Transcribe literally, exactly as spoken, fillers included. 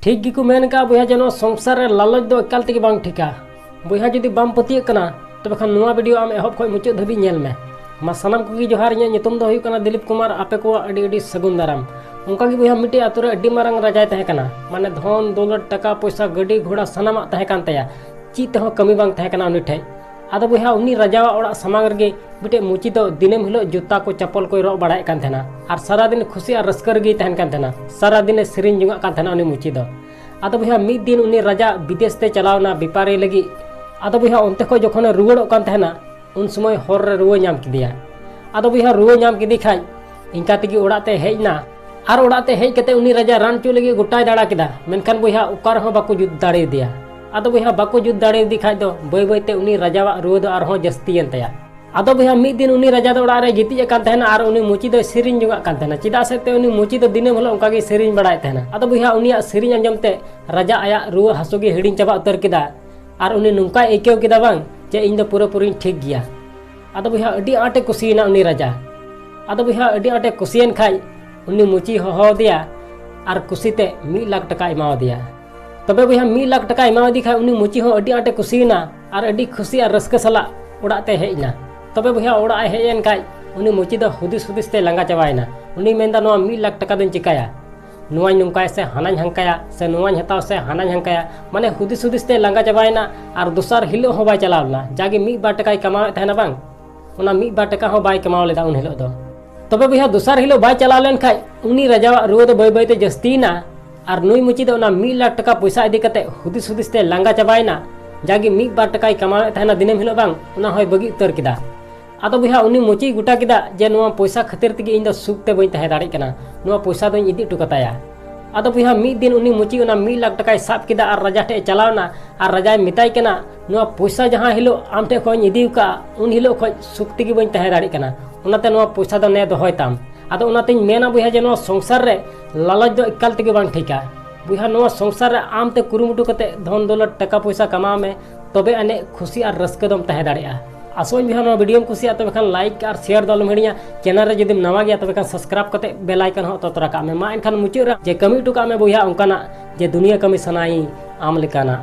ᱴᱷᱤᱠ ᱜᱮᱠᱚ ᱢᱮᱱ ᱟᱠᱟᱫᱼᱟ ᱵᱚᱭᱦᱟ, ᱡᱮ ᱱᱚᱣᱟ ᱥᱚᱝᱥᱟᱨ ᱨᱮ ᱞᱟᱞᱚᱪ ᱫᱚ ᱮᱠᱟᱞ ᱛᱮᱜᱮ ᱵᱟᱝ ᱴᱷᱤᱠᱟ᱾ ᱵᱚᱭᱦᱟ, ᱡᱩᱫᱤ ᱵᱟᱢ ᱯᱟᱹᱛᱭᱟᱹᱜ ᱠᱟᱱᱟ, ᱛᱚᱵᱮ ᱠᱷᱟᱱ ᱱᱚᱣᱟ video ᱟᱢ ᱮᱦᱚᱵ ᱠᱷᱚᱱ ᱢᱩᱪᱟᱹᱫ ᱫᱷᱟᱹᱵᱤᱡ ᱧᱮᱞ ᱢᱮ᱾ ᱢᱟ ᱥᱟᱱᱟᱢ ᱠᱚᱜᱮ ᱡᱚᱦᱟᱨ, ᱤᱧᱟᱹᱜ ᱧᱩᱛᱩᱢ ᱫᱚ ᱦᱩᱭᱩᱜ ᱠᱟᱱᱟ ᱫᱤᱞᱤᱯ ᱠᱩᱢᱟᱨ, ᱟᱯᱮ ᱠᱚᱣᱟᱜ ᱟᱹᱰᱤ ᱟᱹᱰᱤ ᱥᱟᱹᱜᱩᱱ ᱫᱟᱨᱟᱢ᱾ ᱚᱱᱠᱟ ᱜᱮ ᱵᱚᱭᱦᱟ, ᱢᱤᱫᱴᱮᱡ ᱟᱛᱳ ᱨᱮ ᱟᱹᱰᱤ ᱢᱟᱨᱟᱝ ᱨᱟᱡᱟᱭ ᱛᱟᱦᱮᱸ ᱠᱟᱱᱟ, ᱢᱟᱱᱮ ᱫᱷᱚᱱ ᱫᱚᱞᱚᱛ, ᱴᱟᱠᱟ ᱯᱚᱭᱥᱟ, ᱜᱟᱹᱰᱤ ᱜᱷᱚᱲᱟ ᱥᱟᱱᱟᱢᱟᱜ ᱛᱟᱦᱮᱸ ᱠᱟᱱ ᱛᱟᱭᱟ᱾ ᱪᱮᱫ ᱛᱮᱦᱚᱸ ᱠᱟᱹᱢᱤ ᱵᱟᱝ ᱛᱟᱦᱮᱸ ᱠᱟᱱᱟ ᱩᱱᱤ ᱴᱷᱮᱡ᱾ ᱟᱫᱚ ᱵᱚᱭᱦᱟ, ᱩᱱᱤ ᱨᱟᱡᱟᱣᱟᱜ ᱚᱲᱟᱜ ᱥᱟᱢᱟᱝ ᱨᱮᱜᱮ ᱢᱤᱫᱴᱮᱡ ᱢᱩᱪᱤ ᱫᱚ ᱫᱤᱱᱟᱹᱢ ᱦᱤᱞᱳᱜ ᱡᱩᱛᱟ ᱠᱚ ᱪᱟᱯᱚᱞ ᱠᱚᱭ ᱨᱚᱜ ᱵᱟᱲᱟᱭᱮᱫ ᱠᱟᱱ ᱛᱟᱦᱮᱱᱟ ᱟᱨ ᱥᱟᱨᱟᱫᱤᱱ ᱠᱷᱩᱥᱤ ᱟᱨ ᱨᱟᱹᱥᱠᱟᱹ ᱨᱮᱜᱮᱭ ᱛᱟᱦᱮᱱ ᱠᱟᱱ ᱛᱟᱦᱮᱱᱟ᱾ ᱥᱟᱨᱟᱫᱤᱱᱮ ᱥᱮᱨᱮᱧ ᱡᱚᱝᱟᱜ ᱠᱟᱱ ᱛᱟᱦᱮᱱᱟ ᱩᱱᱤ ᱢᱩᱪᱤ ᱫᱚ᱾ ᱟᱫᱚ ᱵᱚᱭᱦᱟ, ᱢᱤᱫ ᱫᱤᱱ ᱩᱱᱤ ᱨᱟᱡᱟ ᱵᱤᱫᱮᱥ ᱛᱮ ᱪᱟᱞᱟᱣ ᱮᱱᱟ ᱵᱮᱯᱟᱨᱤ ᱞᱟᱹᱜᱤᱫ᱾ ᱟᱫᱚ ᱵᱚᱭᱦᱟ, ᱚᱱᱛᱮ ᱠᱷᱚᱡ ᱡᱚᱠᱷᱚᱱᱮ ᱨᱩᱣᱟᱹᱲᱚᱜ ᱠᱟᱱ ᱛᱟᱦᱮᱱᱟ, ᱩᱱ ᱥᱚᱢᱚᱭ ᱦᱚᱨ ᱨᱮ ᱨᱩᱣᱟᱹ ᱧᱟᱢ ᱠᱮᱫᱮᱭᱟ᱾ ᱟᱫᱚ ᱵᱚᱭᱦᱟ, ᱨᱩᱣᱟᱹ ᱧᱟᱢ ᱠᱮᱫᱮ ᱠᱷᱟᱡ ᱤᱱᱠᱟ ᱛᱮᱜᱮ ᱚᱲᱟᱜ ᱛᱮ ᱦᱮᱡ ᱮᱱᱟ᱾ ᱟᱨ ᱚᱲᱟᱜ ᱛᱮ ᱦᱮᱡ ᱠᱟᱛᱮ ᱩᱱᱤ ᱨᱟᱡᱟ ᱨᱟᱱ ᱦᱚᱪᱚ ᱞᱟᱹᱜᱤᱫ ᱜᱚᱴᱟᱭ ᱫᱟᱬᱟ ᱠᱮᱫᱟ, ᱢᱮᱱᱠᱷᱟᱱ ᱵᱚᱭᱦᱟ, ᱚᱠᱟ ᱨᱮᱦᱚᱸ ᱵᱟᱠᱚ ᱡᱩᱛ ᱫᱟᱲᱮᱭᱟᱫᱮᱭᱟ᱾ ᱟᱫᱚ ᱵᱚᱭᱦᱟ, ᱵᱟᱠᱚ ᱡᱩᱛ ᱫᱟᱲᱮᱭᱟᱫᱮ ᱠᱷᱟᱡ ᱫᱚ ᱵᱟᱹᱭ ᱵᱟᱹᱭ ᱛᱮ ᱩᱱᱤ ᱨᱟᱡᱟᱣᱟᱜ ᱨᱩᱣᱟᱹ ᱫᱚ ᱟᱨᱦᱚᱸ ᱡᱟᱹᱥᱛᱤᱭᱮᱱ ᱛᱟᱭᱟ᱾ ᱟᱫᱚ ᱵᱚᱭᱦᱟ, ᱢᱤᱫ ᱫᱤᱱ ᱩᱱᱤ ᱨᱟᱡᱟ ᱫᱚ ᱚᱲᱟᱜ ᱨᱮ ᱜᱤᱛᱤᱡ ᱟᱠᱟᱱ ᱛᱟᱦᱮᱱᱟ ᱟᱨ ᱩᱱᱤ ᱢᱩᱪᱤ ᱫᱚᱭ ᱥᱮᱨᱮᱧ ᱡᱚᱝᱟᱜ ᱠᱟᱱ ᱛᱟᱦᱮᱱᱟ᱾ ᱪᱮᱫᱟᱜ ᱥᱮ ᱛᱮ ᱩᱱᱤ ᱢᱩᱪᱤ ᱫᱚ ᱫᱤᱱᱟᱹᱢ ᱦᱤᱞᱳᱜ ᱚᱱᱠᱟ ᱜᱮᱭ ᱥᱮᱨᱮᱧ ᱵᱟᱲᱟᱭᱮᱫ ᱛᱟᱦᱮᱱᱟ᱾ ᱟᱫᱚ ᱵᱚᱭᱦᱟ, ᱩᱱᱤᱭᱟᱜ ᱥᱮᱨᱮᱧ ᱟᱸᱡᱚᱢ ᱛᱮ ᱨᱟᱡᱟ ᱟᱭᱟᱜ ᱨᱩᱣᱟᱹ ᱦᱟᱹᱥᱩ ᱜᱮ ᱦᱤᱲᱤᱧ ᱪᱟᱵᱟ ᱩᱛᱟᱹᱨ ᱠᱮᱫᱟ ᱟᱨ ᱩᱱᱤ ᱱᱚᱝᱠᱟᱭ ᱟᱹᱭᱠᱟᱹᱣ ᱠᱮᱫᱟ ᱵᱟᱝ, ᱡᱮ ᱤᱧ ᱫᱚ ᱯᱩᱨᱟᱹᱯᱩᱨᱤᱧ ᱴᱷᱤᱠ ᱜᱮᱭᱟ᱾ ᱟᱫᱚ ᱵᱚᱭᱦᱟ, ᱟᱹᱰᱤ ᱟᱸᱴᱮ ᱠᱩᱥᱤᱭᱮᱱᱟ ᱩᱱᱤ ᱨᱟᱡᱟ᱾ ᱟᱫᱚ ᱵᱚᱭᱦᱟ, ᱟᱹᱰᱤ ᱟᱸᱴᱮ ᱠᱩᱥᱤᱭᱮᱱ ᱠᱷᱟᱡ ᱩᱱᱤ ᱢᱩᱪᱤ ᱦᱚᱦᱚ ᱟᱫᱮᱭᱟ ᱟᱨ ᱠᱩᱥᱤᱛᱮ ᱢᱤᱫ ᱞᱟᱠᱷ ᱴᱟᱠᱟ ᱮᱢᱟᱣᱟᱫᱮᱭᱟ᱾ ᱛᱚᱵᱮ ᱵᱚᱭᱦᱟ, ᱢᱤᱫ ᱞᱟᱠᱷ ᱴᱟᱠᱟ ᱮᱢᱟᱣᱟᱫᱮ ᱠᱷᱟᱡ ᱩᱱᱤ ᱢᱩᱪᱤ ᱦᱚᱸ ᱟᱹᱰᱤ ᱟᱸᱴᱮ ᱠᱩᱥᱤᱭᱮᱱᱟ ᱟᱨ ᱟᱹᱰᱤ ᱠᱷᱩᱥᱤ ᱟᱨ ᱨᱟᱹᱥᱠᱟᱹ ᱥᱟᱞᱟᱜ ᱚᱲᱟᱜ ᱛᱮ ᱦᱮᱡ ᱮᱱᱟ᱾ ᱛᱚᱵᱮ ᱵᱚᱭᱦᱟ, ᱚᱲᱟᱜ ᱮ ᱦᱮᱡ ᱮᱱ ᱠᱷᱟᱡ ᱩᱱᱤ ᱢᱩᱪᱤ ᱫᱚ ᱦᱩᱫᱤᱥ ᱦᱩᱫᱤᱥ ᱛᱮ ᱞᱟᱸᱜᱟ ᱪᱟᱵᱟᱭᱮᱱᱟ᱾ ᱩᱱᱤ ᱢᱮᱱᱫᱟ, ᱱᱚᱣᱟ ᱢᱤᱫ ᱞᱟᱠᱷ ᱴᱟᱠᱟ ᱫᱚᱧ ᱪᱤᱠᱟᱭᱟ? ᱱᱚᱣᱟᱧ ᱱᱚᱝᱠᱟᱭᱟ ᱥᱮ ᱦᱟᱱᱟᱧ ᱦᱟᱱᱠᱟᱭᱟ, ᱥᱮ ᱱᱚᱣᱟᱧ ᱦᱟᱛᱟᱣ ᱥᱮ ᱦᱟᱱᱟᱧ ᱦᱟᱱᱠᱟᱭᱟ, ᱢᱟᱱᱮ ᱦᱩᱫᱤᱥ ᱦᱩᱫᱤᱥ ᱛᱮ ᱞᱟᱸᱜᱟ ᱪᱟᱵᱟᱭᱮᱱᱟ᱾ ᱟᱨ ᱫᱚᱥᱟᱨ ᱦᱤᱞᱳᱜ ᱦᱚᱸ ᱵᱟᱭ ᱪᱟᱞᱟᱣ ᱞᱮᱱᱟ᱾ ᱡᱟᱜᱮ ᱢᱤᱫ ᱵᱟᱨ ᱴᱟᱠᱟᱭ ᱠᱟᱢᱟᱣᱮᱫ ᱛᱟᱦᱮᱱᱟ ᱵᱟᱝ, ᱚᱱᱟ ᱢᱤᱫ ᱵᱟᱨ ᱴᱟᱠᱟ ᱦᱚᱸ ᱵᱟᱭ ᱠᱟᱢᱟᱣ ᱞᱮᱫᱟ ᱩᱱ ᱦᱤᱞᱳᱜ ᱫᱚ᱾ ᱛᱚᱵᱮ ᱵᱚᱭᱦᱟ, ᱫᱚᱥᱟᱨ ᱦᱤᱞᱳᱜ ᱵᱟᱭ ᱪᱟᱞᱟᱣ ᱞᱮᱱ ᱠᱷᱟᱡ ᱩᱱᱤ ᱨᱟᱡᱟᱣᱟᱜ ᱨᱩᱣᱟᱹ ᱫᱚ ᱵᱟᱹᱭ ᱵᱟᱹᱭ ᱛᱮ ᱡᱟᱹᱥᱛᱤᱭᱮᱱᱟ᱾ ᱟᱨ ᱱᱩᱭ ᱢᱩᱪᱤ ᱫᱚ ᱚᱱᱟ ᱢᱤᱫ ᱞᱟᱠᱷ ᱴᱟᱠᱟ ᱯᱚᱭᱥᱟ ᱤᱫᱤ ᱠᱟᱛᱮ ᱦᱩᱫᱤᱥ ᱦᱩᱫᱤᱥ ᱛᱮ ᱞᱟᱸᱜᱟ ᱪᱟᱵᱟᱭᱮᱱᱟ᱾ ᱡᱟᱜᱮ ᱢᱤᱫ ᱵᱟᱨ ᱴᱟᱠᱟᱭ ᱠᱟᱢᱟᱣᱮᱫ ᱛᱟᱦᱮᱱᱟ ᱫᱤᱱᱟᱹᱢ ᱦᱤᱞᱳᱜ ᱵᱟᱝ, ᱚᱱᱟ ᱦᱚᱸᱭ ᱵᱟᱹᱜᱤ ᱩᱛᱟᱹᱨ ᱠᱮᱫᱟ᱾ ᱟᱫᱚ ᱵᱚᱭᱦᱟ, ᱩᱱᱤ ᱢᱩᱪᱤᱭ ᱜᱚᱴᱟ ᱠᱮᱫᱟ ᱡᱮ ᱱᱚᱣᱟ ᱯᱚᱭᱥᱟ ᱠᱷᱟᱹᱛᱤᱨ ᱛᱮᱜᱮ ᱤᱧ ᱫᱚ ᱥᱩᱠ ᱛᱮ ᱵᱟᱹᱧ ᱛᱟᱦᱮᱸ ᱫᱟᱲᱮᱭᱟᱜ ᱠᱟᱱᱟ, ᱱᱚᱣᱟ ᱯᱚᱭᱥᱟ ᱫᱚᱧ ᱤᱫᱤ ᱦᱚᱴᱚ ᱠᱟᱛᱟᱭᱟ᱾ ᱟᱫᱚ ᱵᱚᱭᱦᱟ, ᱢᱤᱫ ᱫᱤᱱ ᱩᱱᱤ ᱢᱩᱪᱤ ᱚᱱᱟ ᱢᱤᱫ ᱞᱟᱠᱷ ᱴᱟᱠᱟᱭ ᱥᱟᱵ ᱠᱮᱫᱟ ᱟᱨ ᱨᱟᱡᱟ ᱴᱷᱮᱡ ᱮ ᱪᱟᱞᱟᱣ ᱮᱱᱟ᱾ ᱟᱨ ᱨᱟᱡᱟᱭ ᱢᱮᱛᱟᱭ ᱠᱟᱱᱟ, ᱱᱚᱣᱟ ᱯᱚᱭᱥᱟ ᱡᱟᱦᱟᱸ ᱦᱤᱞᱳᱜ ᱟᱢ ᱴᱷᱮᱡ ᱠᱷᱚᱱ ᱤᱧ ᱤᱫᱤ ᱟᱠᱟᱫᱼᱟ, ᱩᱱ ᱦᱤᱞᱳᱜ ᱠᱷᱚᱡ ᱥᱩᱠ ᱛᱮᱜᱮ ᱵᱟᱹᱧ ᱛᱟᱦᱮᱸ ᱫᱟᱲᱮᱭᱟᱜ ᱠᱟᱱᱟ, ᱚᱱᱟᱛᱮ ᱱᱚᱣᱟ ᱯᱚᱭᱥᱟ ᱫᱚ ᱱᱮ ᱫᱚᱦᱚᱭ ᱛᱟᱢ᱾ ᱟᱫᱚ ᱚᱱᱟᱛᱤᱧ ᱢᱮᱱᱟ ᱵᱚᱭᱦᱟ, ᱡᱮ ᱱᱚᱣᱟ ᱥᱚᱝᱥᱟᱨ ᱨᱮ ᱞᱟᱞᱚᱪ ᱫᱚ ᱮᱠᱟᱞ ᱛᱮᱜᱮ ᱵᱟᱝ ᱴᱷᱤᱠᱟ᱾ ᱵᱚᱭᱦᱟ, ᱱᱚᱣᱟ ᱥᱚᱝᱥᱟᱨ ᱨᱮ ᱟᱢ ᱛᱮ ᱠᱩᱨᱩᱢᱩᱴᱩ ᱠᱟᱛᱮ ᱫᱷᱚᱱ ᱫᱚᱞᱚᱛ ᱴᱟᱠᱟ ᱯᱚᱭᱥᱟ ᱠᱟᱢᱟᱣ ᱢᱮ, ᱛᱚᱵᱮ ᱟᱹᱱᱤᱡ ᱠᱷᱩᱥᱤ ᱟᱨ ᱨᱟᱹᱥᱠᱟᱹ ᱫᱚᱢ ᱛᱟᱦᱮᱸ ᱫᱟᱲᱮᱭᱟᱜᱼᱟ᱾ ᱟᱥᱚᱜ ᱟᱹᱧ ᱵᱚᱭᱦᱟ ᱱᱚᱣᱟ ᱵᱷᱤᱰᱤᱭᱳᱢ ᱠᱩᱥᱤᱭᱟᱜᱼᱟ, ᱛᱚᱵᱮ ᱠᱷᱟᱱ ᱞᱟᱭᱤᱠ ᱟᱨ ᱥᱮᱭᱟᱨ ᱫᱚ ᱟᱞᱚᱢ ᱦᱤᱲᱤᱧᱟ᱾ ᱪᱮᱱᱮᱞ ᱨᱮ ᱡᱩᱫᱤᱢ ᱱᱟᱣᱟ ᱜᱮᱭᱟ, ᱛᱚᱵᱮ ᱠᱷᱟᱱ ᱥᱟᱵᱥᱠᱨᱟᱭᱤᱵ ᱠᱟᱛᱮ ᱵᱮᱞ ᱟᱭᱠᱚᱱ ᱦᱚᱸ ᱚᱛᱚ ᱛᱚᱨᱟ ᱠᱟᱜ ᱢᱮ᱾ ᱢᱟ ᱮᱱᱠᱷᱟᱱ ᱢᱩᱪᱟᱹᱫ ᱨᱮ ᱡᱮ ᱠᱟᱹᱢᱤ ᱦᱚᱴᱚ ᱠᱟᱜ ᱢᱮ ᱵᱚᱭᱦᱟ ᱚᱱᱠᱟᱱᱟᱜ ᱡᱮ ᱫᱩᱱᱤᱭᱟᱹ ᱠᱟᱹᱢᱤ ᱥᱟᱱᱟᱭᱤᱧ ᱟᱢ ᱞᱮᱠᱟᱱᱟᱜ᱾